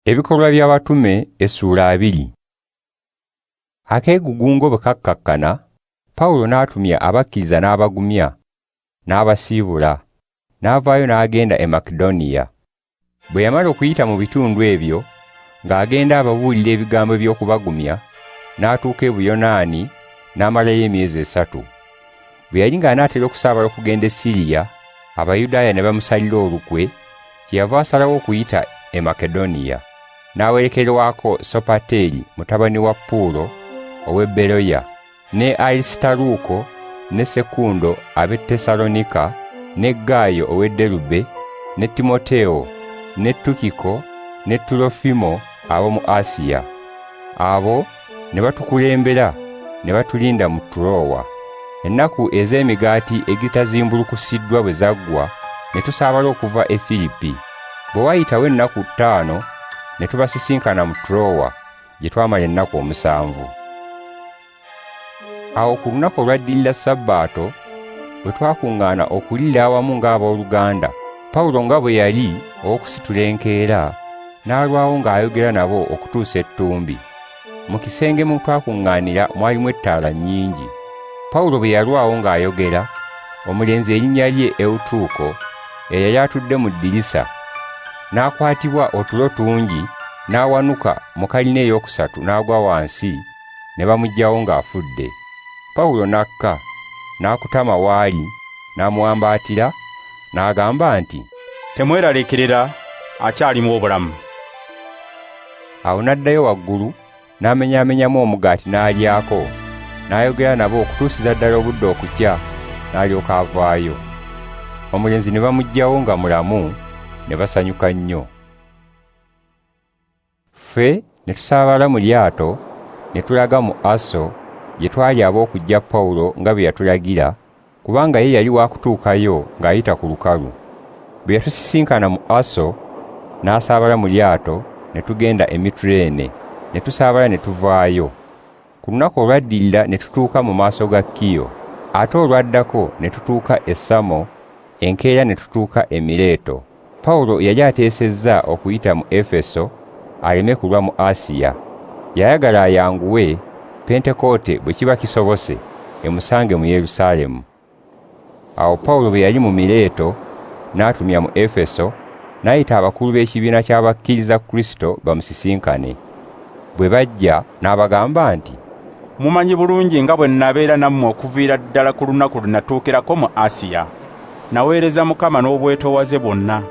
Ebikolwa by'Abatume essuula 2. Akeegugungo bwe kakkakkana, Pawulo n'atumya abakkiriza n'abagumya, n'abasiibula, n'avaayo n'agenda e Makedoniya. Bwe yamala okuyita mu bitundu ebyo, ng'agenda ababuulira ebigambo eby'okubagumya, n'atuuka e Buyonaani n'amalayo emyezi 3. Bwe yali ng'anaatera okusaabala okugenda e Siriya, Abayudaaya ne bamusalira olukwe, kyeyava asalawo okuyita e Makedoniya. N'awerekerwako Sopateeri mutabani wa Puulo ow'e Beroya, ne Alisitaluuko ne Sekundo ab'e Tessalonika, ne Gaayo ow'e Derube, ne Timoteewo, ne Tukiko ne Tulofimo ab'omu Asiya. Abo ne batukulembera ne batulinda mu Turowa. Ennaku ez'emigaati egitazimbulukusiddwa bwe zaggwa, ne tusaabala okuva e Firipi. Bwe wayitawo ennaku 5 ne tubasisinkana mu Turowa, gye twamala ennaku 7. Awo ku lunaku olwaddirira Sabbaato, bwe twakuŋŋaana okuliira awamu ng'abooluganda, Pawulo nga bwe yali ow'okusitula enkeera, n'alwawo ng'ayogera nabo okutuusa ettumbi. Mu kisenge mwe twakuŋŋaanira mwalimu ettaala nnyingi. Pawulo bwe yalwawo ng'ayogera, omulenzi erinnya lye Ewutuuko, eyali atudde mu ddirisa, n'akwatibwa otulo tungi, n'awanuka mu kalina eyookusatu n'agwa wansi, ne bamuggyawo ng'afudde. Pawulo n'akka, n'akutama w'ali, n'amuwambaatira, n'agamba nti, "Temweraliikirira, akyalimu obulamu." Awo n'addayo waggulu, n'amenyaamenyamu omugaati n'alyako, n'ayogera nabo okutuusiza ddala obudde okukya, n'alyoka avaayo. Omulenzi ne bamuggyawo nga mulamu, ne basanyuka nnyo. Ffe ne tusaabala mu lyato, ne tulaga mu Aso, gye twali ab'okuggya Pawulo nga bwe yatulagira, kubanga ye yali wakutuukayo ng'ayita ku lukalu. Bwe yatusisinkana mu Aso, n'asaabala mu lyato, ne tugenda e Mituleene, ne tusaabala ne tuvaayo. Ku lunaku olwaddirira ne tutuuka mu maaso ga Kiyo, ate olwaddako ne tutuuka e Samo, enkeera ne tutuuka e Mileeto. Pawulo yali ateesezza okuyita mu Efeso aleme kulwa mu Asiya. Yayagala ayanguwe, Pentekoote bwe kiba kisobose, emusange mu Yerusaalemu. Awo Pawulo bwe yali mu Mileeto, n'atumya mu Efeso, n'ayita abakulu b'ekibiina ky'abakkiriza Kristo bamusisinkane. Bwe bajja n'abagamba nti, "Mumanyi bulungi nga bwe nabeera nammwe okuviira ddala ku lunaku lwe natuukirako mu Asiya. Naweereza Mukama n'obwetoowaze bwonna,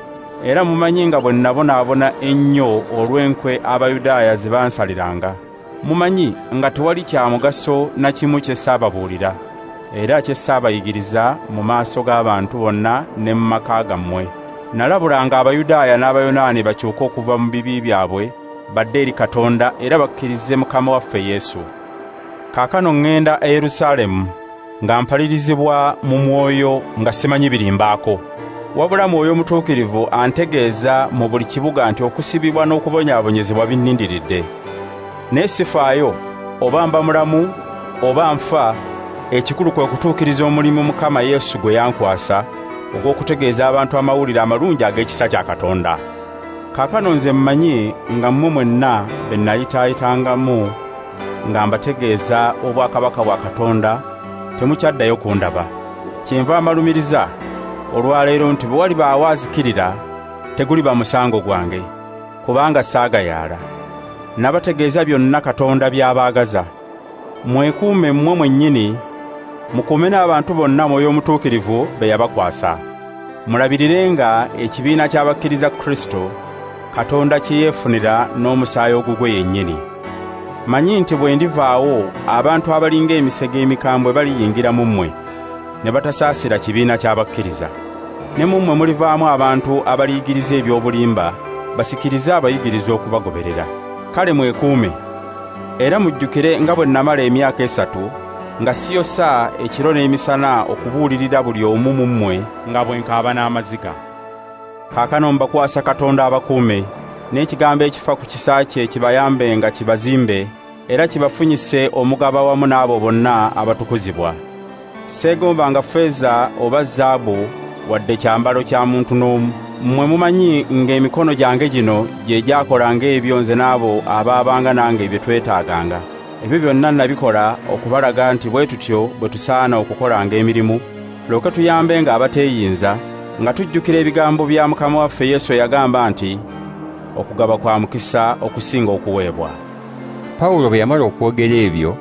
era mumanyi nga bwe nabonaabona ennyo olw'enkwe Abayudaaya ze bansaliranga. Mumanyi nga tewali kya mugaso na kimu kye saababuulira, era kye saabayigiriza mu maaso g'abantu bonna ne mu maka gammwe. Nalabulanga Abayudaaya n'Abayonaani bakyuke okuva mu bibi byabwe badde eri Katonda era bakkirize Mukama waffe Yesu. Kaakano ŋŋenda e Yerusaalemu nga mpalirizibwa mu mwoyo nga simanyi birimbaako. Wabula Mwoyo Mutuukirivu antegeeza mu buli kibuga nti okusibibwa n'okubonyaabonyezebwa binnindiridde. Naye sifaayo oba mba mulamu oba nfa, ekikulu kwe kutuukiriza omulimu Mukama Yesu gwe yankwasa ogw'okutegeeza abantu amawulire amalungi ag'ekisa kya Katonda. Kaakano nze mmanyi nga mmwe mwenna be nayitaayitangamu nga mbategeeza obwakabaka bwa Katonda temukyaddayo kundaba. Kyenva mbalumiriza olwaleero nti bwe walibaawo azikirira teguliba musango gwange, kubanga saagayaala. Nabategeeza byonna Katonda by'abaagaza. Mwekuume mmwe mwennyini, mukuume n'abantu bonna Mwoyo Omutuukirivu be yabakwasa. Mulabirirenga ekibiina ky'abakkiriza Kristo, Katonda kye yeefunira n'omusaayi ogugwe yennyini. Manyi nti bwe ndivaawo abantu abalinga emisege emikambwe baliyingira mu mmwe, ne batasaasira kibiina ky'abakkiriza. Ne mu mmwe mulivaamu abantu abaliyigiriza eby'obulimba, basikirize abayigirizwa okubagoberera. Kale mwekuume, era mujjukire nga bwe namala emyaka 3 nga siyosa ekiro n'emisana okubuulirira buli omu mu mmwe nga bwe nkaaba n'amaziga. Kaakano mbakwasa Katonda abakuume, n'ekigambo ekifa ku kisa kye kibayambe nga kibazimbe, era kibafunyise omugabo awamu n'abo bonna abatukuzibwa. Seegombanga ffeeza oba zaabu wadde kyambalo kya muntu n'omu. Mmwe mumanyi ng'emikono gyange gino gye gyakolanga ebyo nze n'abo abaabanga nange bye twetaaganga. Ebyo byonna nabikola okubalaga nti bwe tutyo bwe tusaana okukolanga emirimu, tulyoke tuyambenga abateeyinza, nga tujjukira ebigambo bya Mukama waffe Yesu eyagamba nti, Okugaba kwa mukisa okusinga okuweebwa. Pawulo bwe yamala okwogera ebyo,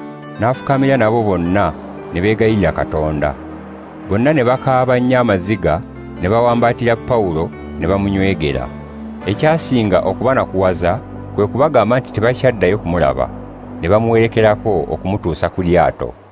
n'afukamira nabo bonna ne beegayirira Katonda. Bonna ne bakaaba nnyo amaziga, ne bawambaatira Pawulo ne bamunywegera. Ekyasinga okubanakuwaza kwe kubagamba nti tebakyaddayo kumulaba, ne bamuwerekerako okumutuusa ku lyato.